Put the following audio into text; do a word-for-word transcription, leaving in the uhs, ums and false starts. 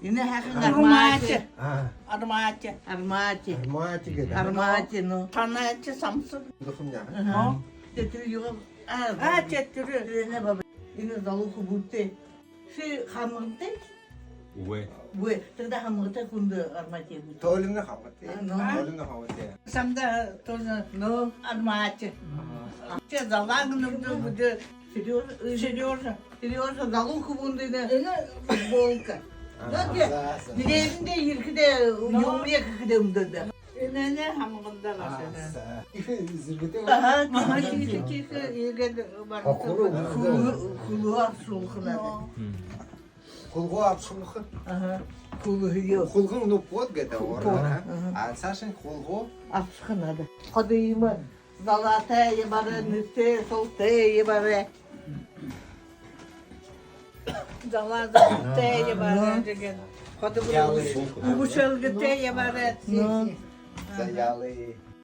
Энэ һайхан армаати. Армаати. А. Армаати. Армаати. Армаати гэдэг. Армаати, ну. Танай чи самсаг. Духамня. Аха. Тэ тэрэ юугаа, а, а, тэ тэрэ. Тэрэнээ баба. Энэ залуу хүбүүтэй. Ши хамгатай? Үгы. Үгы. Тогда хамгатай хүндэ армаати гэдэг. Тоолино хамгатай. А, ну. Тоолино хамгатай. Самда тоже, ну, армаати. Ага. Тэ залаан нүгдэ бүдэ. Серёжа, Серёжа, Серёжа, залуу хүбүүндэ энэ футболка. Ага. Нэ тэ, за, за. Нилээндэ ерэхэдэ, ну, юумэ ерэхэдэ үмдөөд. Энэнь хамганда. А, баһа. За. Ехэ зэргэтэй. Аха, аха, тиихэ, тиихэ, тиихэ, иигээд баран. Хохороо. Хүл-, хүлһөө абшуулха надо. Хүлһөө абшуулха. Аха. Хүлһөө. Хүлһөө нүгөө гэдэг ороо. Аха. А саашань хүлһөө абшуулха надо. Ходо иимэ залаатай ябаарай, нэртэй, солотой ябаарай. Залаа, залаатай ябаарай, тиигээд. Ходо үб-, үбшэлгэтэй ябаарай. Ну. За, яалай.